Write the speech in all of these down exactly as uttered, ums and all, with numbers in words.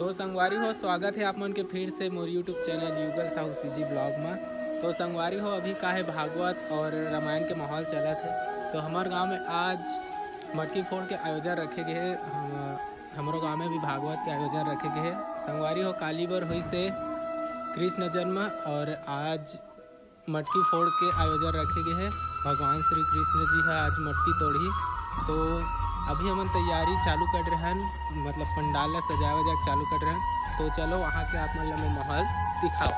तो संगवारी हो, स्वागत है आप मन के फिर से मोर YouTube चैनल युगल साहू सीजी ब्लॉग में। तो संगवारी हो, अभी का है, भागवत और रामायण के माहौल चलत है। तो हमार गांव में आज मटकी फोड़ के आयोजन रखे गए है। हम, हमरो गांव में भी भागवत के आयोजन रखे गए है। संगवारी हो, काली बर हुई से कृष्ण जन्म और आज मटकी फोड़ के आयोजन रखे गए है। भगवान श्री कृष्ण जी ह आज मटकी तोड़ही। तो अभी हमन तैयारी चालू कर रहे हैं, मतलब पंडाल ला सजाए वजाए चालू कर रहे हैं। तो चलो वहाँ के आप मन ला मैं माहौल दिखाओ।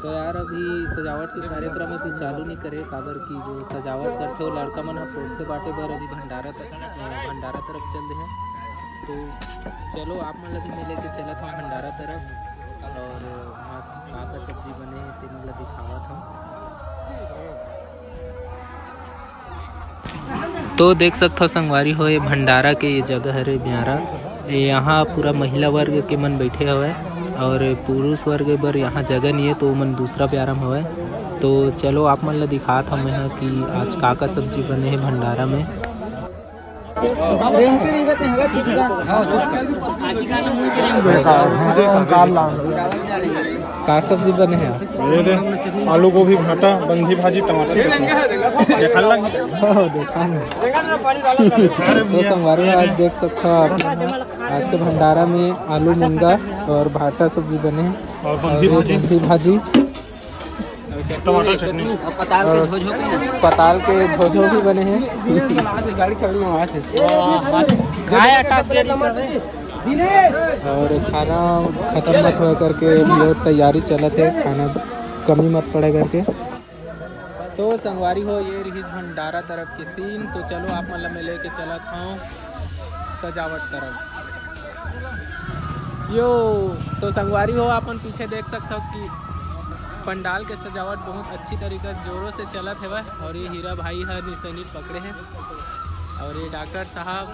तो यार, अभी सजावट के कार्यक्रम अभी चालू नहीं करे, काबर कि जो सजावट करथे वो लड़का मन ह पोरसे बांटे बर अभी भंडारा तर-, भंडारा तरफ चल दे हैं। तो चलो आप मन ला भी मैं लेके चलत हूँ भंडारा तरफ, और वहाँ का का सब्जी बने हे तेन ला दिखावत हूँ। तो देख सकथव संगवारी हो, ये भंडारा के ये जगह हरे ब्यारा। ये यहाँ पूरा महिला वर्ग के मन बैठे हवय और पुरुष वर्ग बर यहाँ जगह नहीं है, तो मन दूसरा ब्यारा में हवय। तो चलो आप मन ला दिखात हवं मैं ह कि आज का का सब्जी बने हे भंडारा में। का सब्जी बने हे? ये दे, आलू गोभी भाटा, बंधी भाजी, टमाटर चटनी। देखा लग। हाँ, देखा ना। तो संगवारी हो, आज देख सकथव आप मन ह, आज के भंडारा में आलू मुनगा और भाटा सब्जी बने हे। और बंधी और भाजी। बंधी भाजी। टमाटर चटनी। और पताल के और झोझो भी है। पताल के झोझो भी बने हैं। गाड़ी चालू मंगवा थे। और खाना खत्म मत होए करके अभी और तैयारी चलत है, खाना कमी मत पड़े करके। तो संगवारी हो, ये रहिस भंडारा तरफ के सीन। तो चलो आप मन ला मैं लेके चलत हूँ सजावट तरफ। यो, तो संगवारी हो, आप मन पीछे देख सकथव कि पंडाल के सजावट बहुत अच्छी तरीका से जोरों से चलत हेवय। और ये हीरा भाई ह निशानी पकड़े हे। और ये डॉक्टर साहब,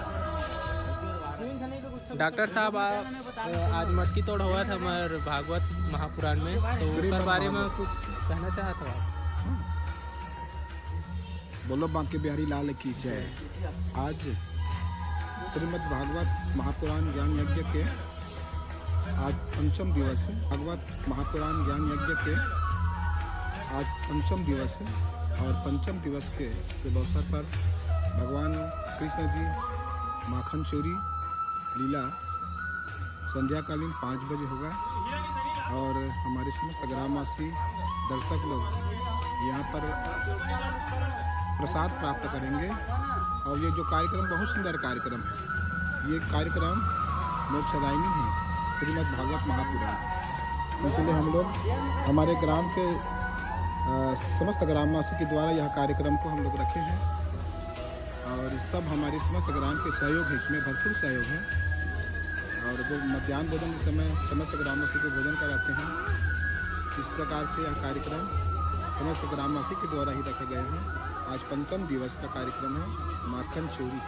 डॉक्टर साहब, आ, आज मटकी तोड़ होवत हे हमर भागवत महापुराण में, तो ओकर बारे में कुछ कहना चाहत हव आप? बोलो बांके बिहारी लाल की जय। आज श्रीमद् भागवत महापुराण ज्ञान यज्ञ के आज पंचम दिवस है। भागवत महापुराण ज्ञान यज्ञ के आज पंचम दिवस है और पंचम दिवस के शुभ अवसर पर भगवान कृष्ण जी माखन चोरी लीला संध्याकालीन पाँच बजे होगा और हमारे समस्त ग्रामवासी, दर्शक लोग यहाँ पर प्रसाद प्राप्त करेंगे। और ये जो कार्यक्रम, बहुत सुंदर कार्यक्रम है, ये कार्यक्रम मोक्षदायिनी है, श्रीमद् भागवत महापुराण। इसलिए हम लोग हमारे ग्राम के, अ, समस्त ग्रामवासी के द्वारा यह कार्यक्रम को हम लोग रखे हैं। और सब हमारे समस्त ग्राम के सहयोग है, इसमें भरपूर सहयोग है। और जो मध्यान्ह भोजन के समय समस्त ग्रामवासी को भोजन कराते हैं, इस प्रकार से यह कार्यक्रम समस्त ग्रामवासी के द्वारा ही रखा गया है। आज पंचम दिवस का कार्यक्रम है माखन चोरी।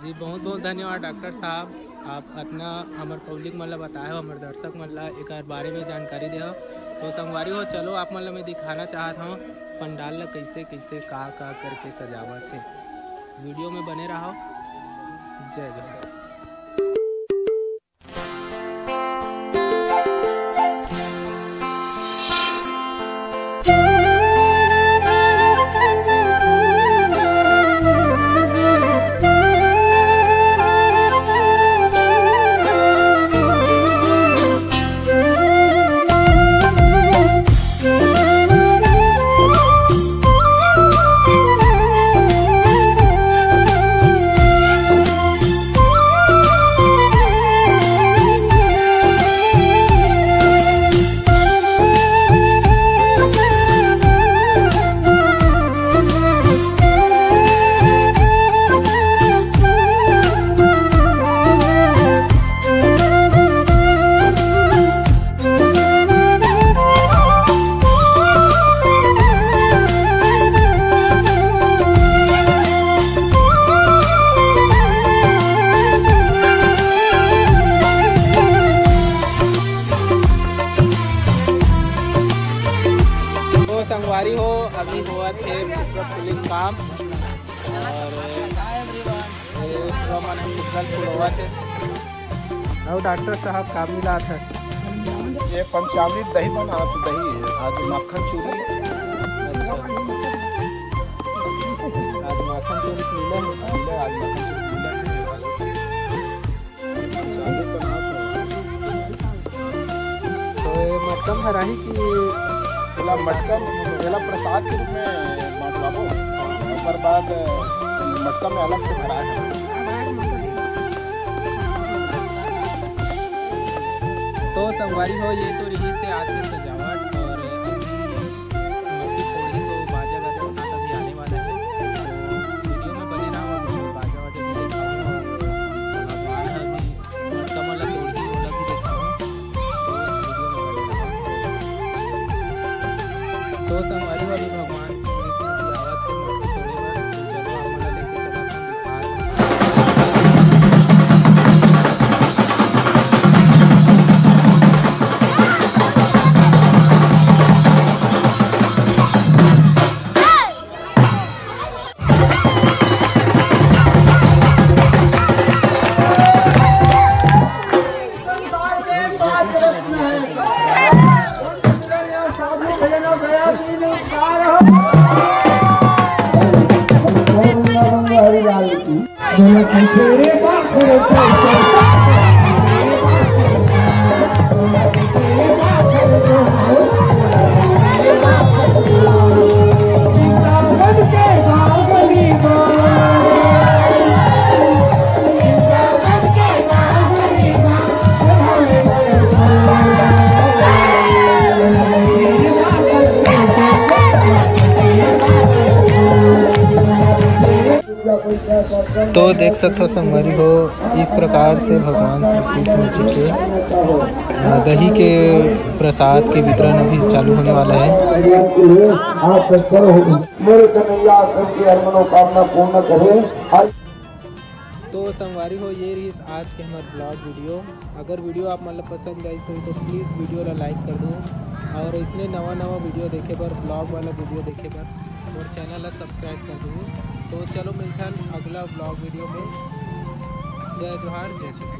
जी, बहुत बहुत धन्यवाद डॉक्टर साहब, आप अतना हमर पब्लिक मन ला बताए हो, हमर दर्शक मन ला एकर बारे में जानकारी दे हो। तो संगवारी हो, चलो आप मन ला मैं दिखाना चाहत हूँ पंडाल ला कैसे कैसे का का करके सजावत है। वीडियो में बने रहो। जय जोहार। तो संगवारी हो, अभी होवत हे पूरा फिलिंग काम। और ये पूरा मन ह फुग्गा ल फुलवात हे। अउ डॉक्टर साहब का मिलात हे? ये पंचामृत दही बनात हे, दही, आज मक्खन चूरी। अच्छा। आज मक्खन चूरी मिला हे। मिला, आज मक्खन चूरी मिला हे। पंचामृत बनात हे। तो ये मटका म भराही कि एला मटका म, एला प्रसाद के रूप में बांटवाबो। ओकर बाद मटका में अलग से भराए हे। तो संगवारी हो, ये तो रहिस हे आज के सजावट और अभी मक्की फोड़ही तो बाजा गाजा के साथ अभी आने वाला है। तो वीडियो में बने रहो, अभी बाजा वाजा भी दिखाऊंगा और भगवान ह भी मटका मन ला तोड़ही, ओला भी दिखाऊं। तो वीडियो में बने रहो। तो संगवारी हो, अभी भगवान श्री कृष्ण जी आवत हे मटकी तोड़े बर, तो चलो आप मन ला लेके चलत हन। तो देख सकथो संगवारी हो, इस प्रकार से भगवान श्री कृष्ण जी के, अ, दही के प्रसाद के वितरण अभी चालू होने वाला है। मेरे कन्हैया सबकी हर मनोकामना पूर्ण करे। तो संगवारी हो, ये रहिस आज के हमर vlog video। अगर वीडियो आप मन ला पसंद आइस होही तो प्लीज वीडियो ला लाइक कर दो, और इसने नवा नवा वीडियो देखे बर, vlog वाला वीडियो देखे बर मोर चैनल ला सब्सक्राइब कर दो। तो चलो मिलथन अगला vlog वीडियो में। जय जोहार, जय छत्तीसगढ़।